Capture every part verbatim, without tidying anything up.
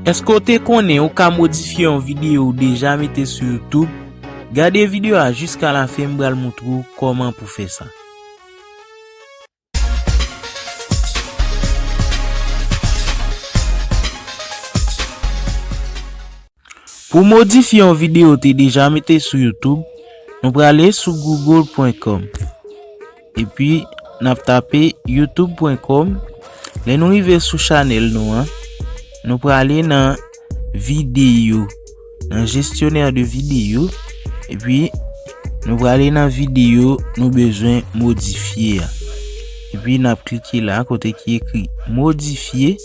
Èske w te konnen ou ka modifye yon videyo ou deja mete sou YouTube? Gade videyo a jiska lafen, m pral montre w kòman pou fè sa. Pou modifye yon videyo ou te deja mete sou YouTube, nou prale sou google pwen kòm. Epi, n ap tape youtube pwen kòm. Lè nou rive sou chanèl nou an, nou prale nan videyo, nan jesyonè de videyo. Epi, nou prale nan videyo nou bezwen modifye a. Epi, n ap klike la, kote ki ekri modifye.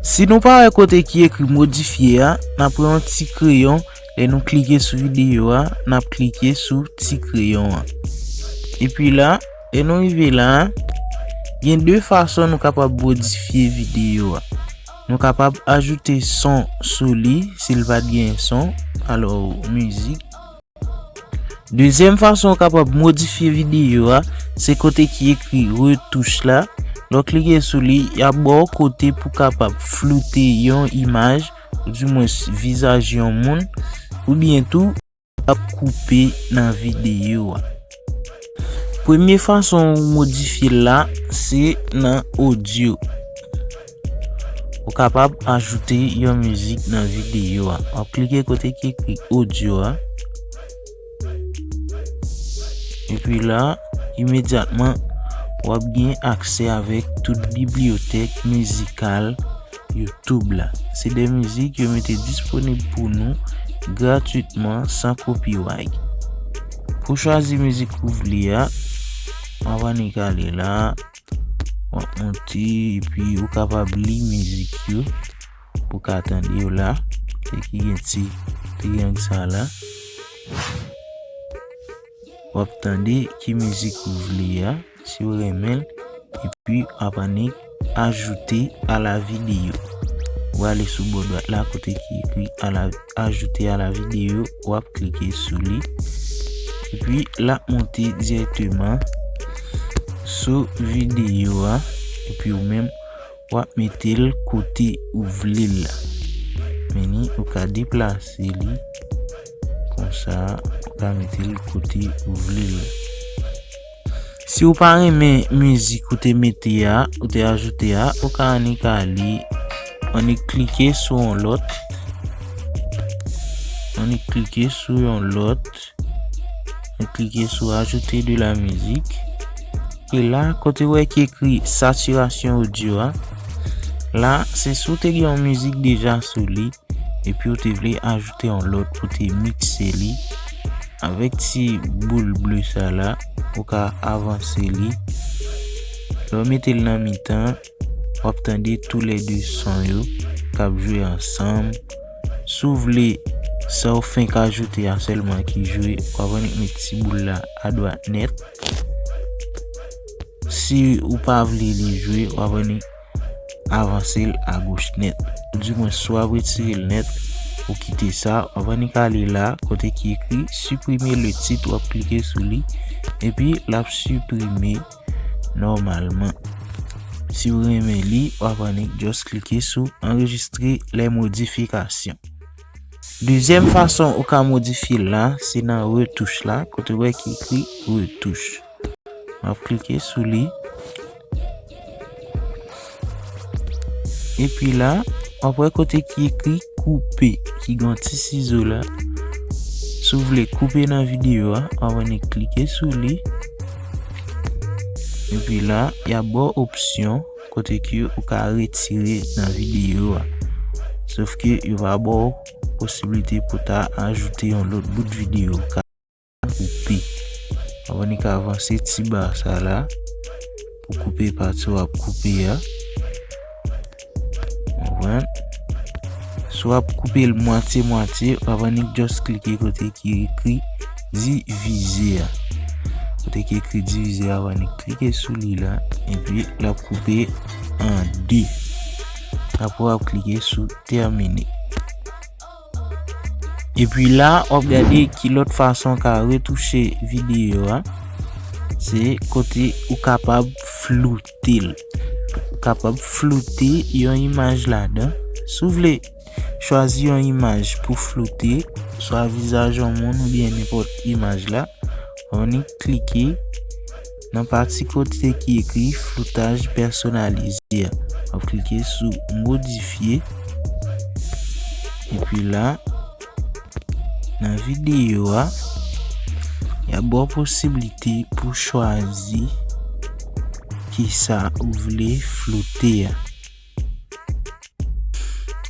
Si nou pa wè kote ki ekri modifye a, n ap pran yon ti kreyon. Lè nou klike sou videyo a, n ap klike sou ti kreyon an. Epi la, lè nou rive la, gen de fason nou kapab modifye videyo a. Nou kapab ajoute son sou li, si l pa t gen son, alò mizik. Dezyèm fason w kapab modifye videyo a, se kote ki ekri retouch la. Lè w klike sou li, y ap ba w kote pou w kapab floute yon imaj, oudimwens vizaj yon moun, oubyen tou, w ap koupe nan videyo a. Premye fason w modifye l la, se nan odyo. Ou kapab ajoute yon mizik nan videyo a. W ap klike kote ki ekri odyo a. Epi la, imedyatman, w ap gen aksè avèk tout bibliyotèk mizikal YouTube la. Se de mizik yo mete disponib pou nou gratwitman, san copyright. Pou chwazi mizik ou vle a, w ap annik ale la, w ap monte, epi ou kapab li mizik yo pou ka tande yo la, e ki gen ti triyang sa la. W ap tande ki mizik ou vle a, si w renmen l, epi w ap annik ajoute a la videyo. Ou ale sou bò dwat la kote ki ekri a la, ajoute a la videyo, w ap klike sou li. Epi l ap monte dirèkteman sou videyo a, epi ou menm w ap mete l kote ou vle l la. Men ni, ou ka deplase li konsa, ou ka mete l kote ou vle l la. Si w pa renmen mizik ou te mete a, ou te ajoute a, ou ka annik ale, annik klike sou yon lòt, annik klike sou yon lòt, annik klike sou ajouter de la musique. E la, kote w wè ki ekri saturation audio a, la, se si w te gen yon mizik deja sou li, epi w te vle ajoute yon lòt pou te mikse li. Avèk ti boul ble sa la, ou ka avanse li. Lè w mete l nan mitan, w ap tande toulède son yo k ap jwe ansanm. Si w vle sa w fenk ajoute a sèlman ki jwe, w ap annik met ti boul la adwat nèt. Si ou pa vle li jwe, w ap annik avanse l agoch nèt. Oudimwens, si w ap retire l nèt, ou kite sa, w ap annik ale la, kote ki ekri supprimer le titre, w ap klike sou li, epi l ap siprime nòmalman. Si w renmen li, w ap annik just klike sou enregistrer les modifications. Dezyèm fason ou ka modifye l la, se nan retouch la, kote w wè ki ekri retouch. W ap klike sou li. Epi la, w ap wè kote ki ekri koupe, ki gen yon ti sizo la. Si w vle koupe nan videyo a, w ap annik klike sou li. Epi la, y ap ba w opsyon kote ke ou ka retire nan videyo a. Sòf ke yo va ba w posiblite pou ta ajoute yon lòt bout videyo ou ka koupe. W ap annik avanse ti ba sa la pou koupe pati w ap koupe a. Konprann? Si w ap koupe l mwatye mwatye, w ap annik just klike kote ki ekri divize a. Kote ki ekri divize a, w ap annik klike sou li la, epi l ap koupe an de. Apre w ap klike sou termine. Epi la, w ap gade ki lòt fason w ka retouche videyo a. Se kote ou kapab floute l. kapab floute yon imaj ladan. Si w vle chwazi yon imaj pou floute, swa vizaj yon moun oubyen nenpòt imaj la, w annik klike nan pati kote ki ekri floutaj pèsonalize a. W ap klike sou modifye. Epi la, nan videyo a, y ap ba w posiblite pou chwazi kisa ou vle floute a.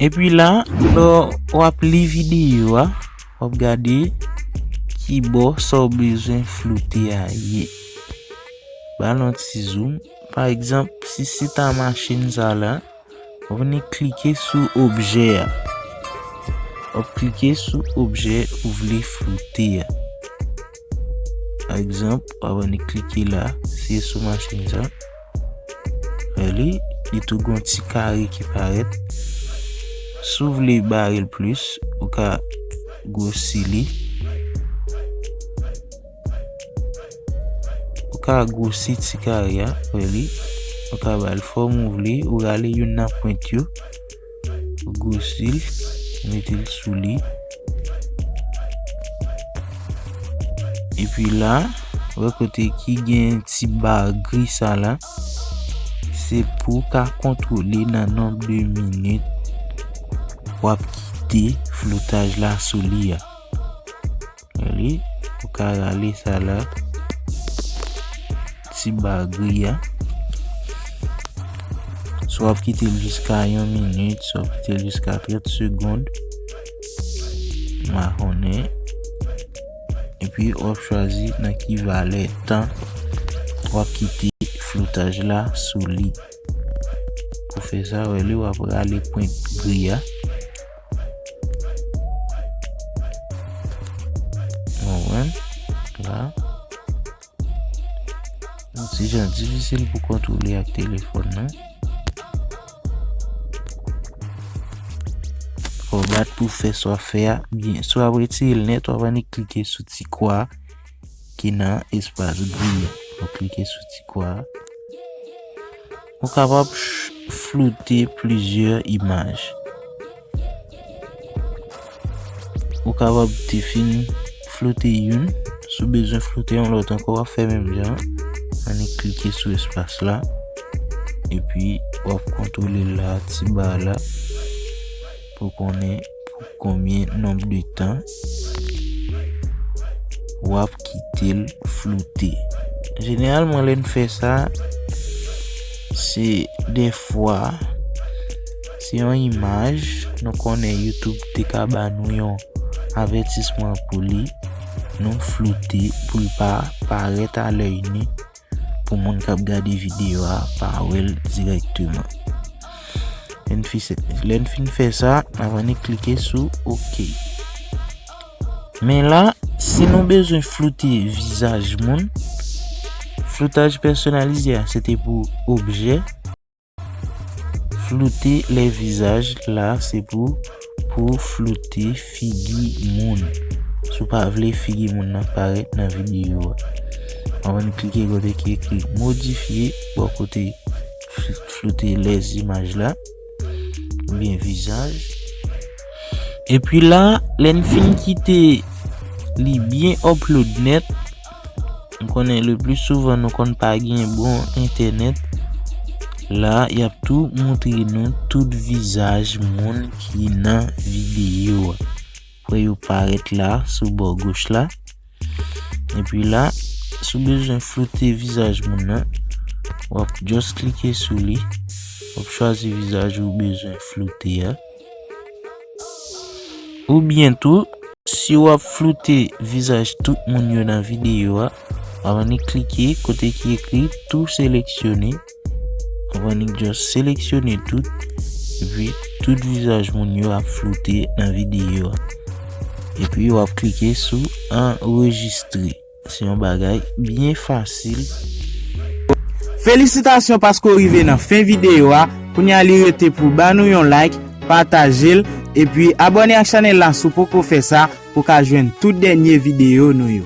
Epi la, lè w ap li videyo a, w ap gade ki bò sa w bezwen floute a ye. Ba l yon ti zoom. Pa egzanp, si se ta machin sa la, w ap vin klike sou objè a. W ap klike sou objè ou vle floute a. Pa egzanp, w ap vin klike la, si se sou machin sa. Wè li, li tou gon ti kare ki parèt. Si w vle bare l plis, ou ka gwosi li. Ou ka gwosi ti kare a, wè li. Ou ka ba l fòm ou vle, ou rale youn nan pwent yo. Ou gwosi l, mete l sou li. Epi la, wè kote ki gen ti ba gri sa la, se pou w ka kontwole nan nonb de minit w ap kite floutaj la sou li a. Wè li, ou ka rale sa la, ti ba gri a. Swa w ap kite l jiska yon minit, swa w ap kite l jiska trant segonn. M pa konnen. Epi w ap chwazi nan ki valè tan w ap kite floutaj la sou li. Pou fè sa, wè li, w ap rale pwent gri a. Konprann? La. Yon ti jan difisil pou kontwole ak telefòn nan. Fò w bat pou fè sa w ap fè a byen. Si w ap retire l nèt, w ap annik klike sou ti kwa ki nan espas gri a. W ap klike sou ti kwa a. Ou kapab ch-, floute plizyè imaj. Ou kapab te fin floute youn. Si w bezwen floute yon lòt ankò, w ap fè menm jan. Annik klike sou espas la. Epi, w ap kontwole la, ti ba la, pou konnen pou konbyen nonb de tan w ap kite l floute. Jeneralman, lè n fè sa, se dèfwa, se yon imaj, nou konnen YouTube te ka ba nou yon avètisman pou li, nou floute pou l pa parèt a lèy nu, pou moun k ap gade videyo a pa wè l dirèkteman. Lè n fi-, lè n fin fè sa, n ap annik klike sou oke. Men la, si nou bezwen floute vizaj moun, floutaj pèsonalize a, se te pou objè. Floute lè vizaj la, se pou, pou floute figi moun. Si w pa vle figi moun nan parèt nan videyo a. W ap annik klike kote ki ekri modifye, bò kote fl-, floute lè zimaj la, oubyen vizaj. Epi la, lè n fin kite li byen upload nèt, m konnen le pli souvan nou konn pa gen bon entènèt. La, y ap tou montre nou tout vizaj moun ki nan videyo a. Wè yo parèt la, sou bò goch la. Epi la, si w bezwen floute vizaj moun nan, w ap just klike sou li. W ap chwazi vizaj ou bezwen floute a. Oubyen tou, si w ap floute vizaj tout moun yo nan videyo a, w ap annik klike kote ki ekri tou seleksyone. W ap annik just seleksyone tout, epi tout vizaj moun yo ap floute nan videyo a. Epi w ap klike sou anrejistre. Se yon bagay byen fasil. Felisitasyon paske w rive nan fen videyo a. Kounye a li rete pou ba nou yon like, pataje l, epi abòne ak chanèl la si w poko fè sa pou w ka jwenn tout dènye videyo nou yo.